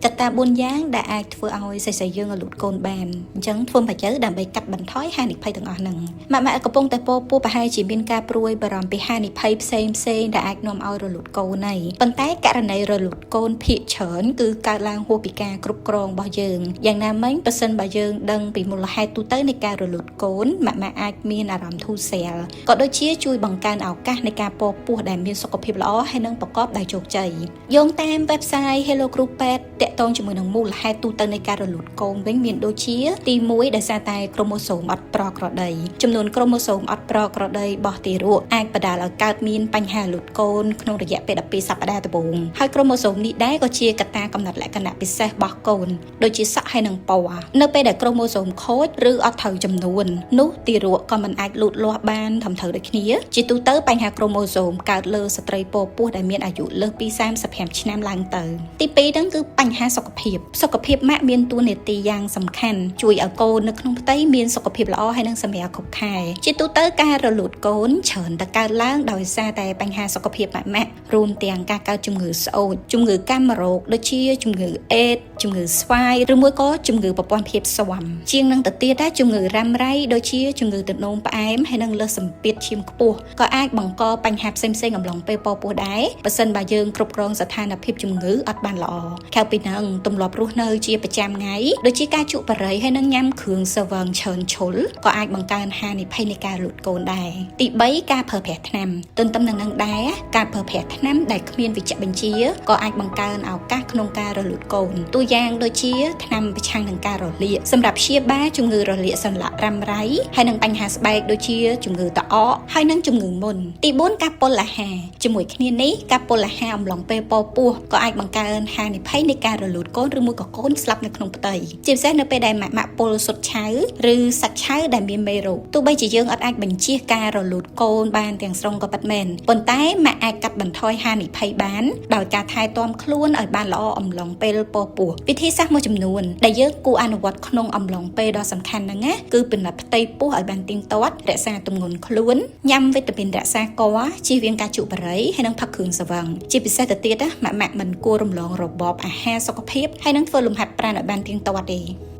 កត្តា4យ៉ាងដែលអាចធ្វើឲ្យសរសៃយើងរលូតកូនបានអញ្ចឹងធ្វើម៉េចទៅដើម្បីកាត់បន្ថយហានិភ័យទាំងអស់ហ្នឹងម៉ាក់ម៉ាក់កំពុងតែពោពោះប្រហែលជាមានការព្រួយបារម្ភពីហានិភ័យផ្សេងផ្សេងដែលអាចនាំឲ្យរលូតកូនហើយប៉ុន្តែករណីរលូតកូនភាគច្រើនគឺកើតឡើងហួសពីការគ្រប់គ្រងរបស់យើងយ៉ាងណាមិញប្រសិនបើយើងដឹងពីមូលហេតុទូទៅនៃការរលូតកូនម៉ាក់ម៉ាក់អាចមានអារម្មណ៍ធូរស្រាលក៏ដូចជាជួយបង្កើនឱកាសនៃការពោពោះដែលមានសុខភាពល្អហើយនិងប្រកបដោយជោគជ័យយោងតាម website Hello Group Pet តាក់ទងជាមួយនឹងមូលហេតុទូទៅនៃការរលូតកូនវិញមានដូចជាទី1ដោយសារតែក្រូម៉ូសូមអត់ប្រក្រតីចំនួនក្រូម៉ូសូមអត់ប្រក្រតីរបស់ទារកអាចបណ្ដាលឲ្យកើតមានបញ្ហារលូតកូនក្នុងរយៈពេល12សប្តាហ៍ដំបូងហើយក្រូម៉ូសូមនេះដែរក៏ជាកត្តាកំណត់លក្ខណៈពិសេសរបស់កូនដូចជាសក់ហើយនិងពណ៌នៅពេលដែលក្រូម៉ូសូមខូចឬអត់ត្រូវចំនួននោះទារកក៏មិនអាចលូតលាស់បានត្រឹមត្រូវដូចគ្នាជាទូទៅបញ្ហាក្រូម៉ូសូមកើតលើស្ត្រីពោពោះដែលមានអាយុលើសពី35ឆ្នាំឡើងទៅទី2ហ្នឹងគឺបញ្ហាសុខភាពសុខភាពម៉ាក់មានតួនាទីយ៉ាងសំខាន់ជួយឲ្យកូននៅក្នុងផ្ទៃមានសុខភាពល្អហើយនិងសម្រាលគ្រប់ខែជាទូទៅការរលូតកូនច្រើនតែកើតឡើងដោយសារតែបញ្ហាសុខភាពម៉ាក់ម៉ាក់រួមទាំងការកើតជំងឺស្អូចជំងឺកាមរោគដូចជាជំងឺអេដជំងឺស្វាយឬមួយក៏ជំងឺប្រព័ន្ធភាពស៊ាំជាងនឹងទៅទៀតដែរជំងឺរ៉ាំរ៉ៃដូចជាជំងឺទឹកនោមផ្អែមហើយនិងលើសសម្ពាធឈាមខ្ពស់ក៏អាចបង្កបញ្ហាផ្សេងៗអំឡុងពេលពពោះដែរបើសិនបើយើងគ្រប់គ្រងស្ថានភាពជំងឺអត់បានល្អក្រៅពីហ្នឹងទម្លាប់រស់នៅជាប្រចាំថ្ងៃដូចជាការជក់បារីហើយនិងញ៉ាំគ្រឿងស្រវឹងច្រើនជ្រុលក៏អាចបង្កើនហានិភ័យនៃការលូតកូនដែរទី3ការប្រើប្រាស់ថ្នាំទន្ទឹមនឹងនឹងដែរការប្រើប្រាស់ថ្នាំដែលគ្មានវិជ្ជបញ្ជាក៏អាចបង្កើនឱកាសក្នុងការរលូតកូនតួយ៉ាងដូចជាថ្នាំប្រឆាំងនឹងការរលាកសម្រាប់ព្យាបាលជំងឺរលាកសន្លាក់រ៉ាំរ៉ៃហើយនិងបញ្ហាស្បែកដូចជាជំងឺតអកហើយនិងជំងឺមុនទី4ការពុលអាហារជាមួយគ្នានេះការពុលអាហារអំឡុងពេលពពោះក៏អាចបង្កើនហានិភ័យនៃការរលូតកូនឬមួយក៏កូនស្លាប់នៅក្នុងផ្ទៃជាពិសេសនៅពេលដែលម៉ាក់ម៉ាក់ពុលសុទ្ធឆៅឬសាច់ឆៅដែលមានមេរោគទោះបីជាយើងអត់អាចបញ្ជៀសការរលូតកូនបានទាំងស្រុងក៏ពិតមែនប៉ុន្តែម៉ាក់អាចកាត់បន្ថយហានិភ័យបានដោយការថែទាំខ្លួនឲ្យបានល្អអំឡុងពេលពពោះវិធីសាស្ត្រមួយចំនួនដែលយើងគួរអនុវត្តក្នុងអំឡុងពេលដ៏សំខាន់ហ្នឹងណាគឺពិនិត្យផ្ទៃពោះឲ្យបានទៀងទាត់រក្សាទម្ងន់ខ្លួនញ៉ាំវីតាមីនរក្សាកជៀសវាងការជក់បារីហើយនិងផឹកគ្រឿងស្រវឹងជាពិសេសទៅទៀតណាម៉ាក់ម៉ាក់មិនគួររំលងរបបអាហារសុខភាពហើយនិងធ្វើលំហាត់ប្រាណឲ្យបានទៀងទាត់ទេ។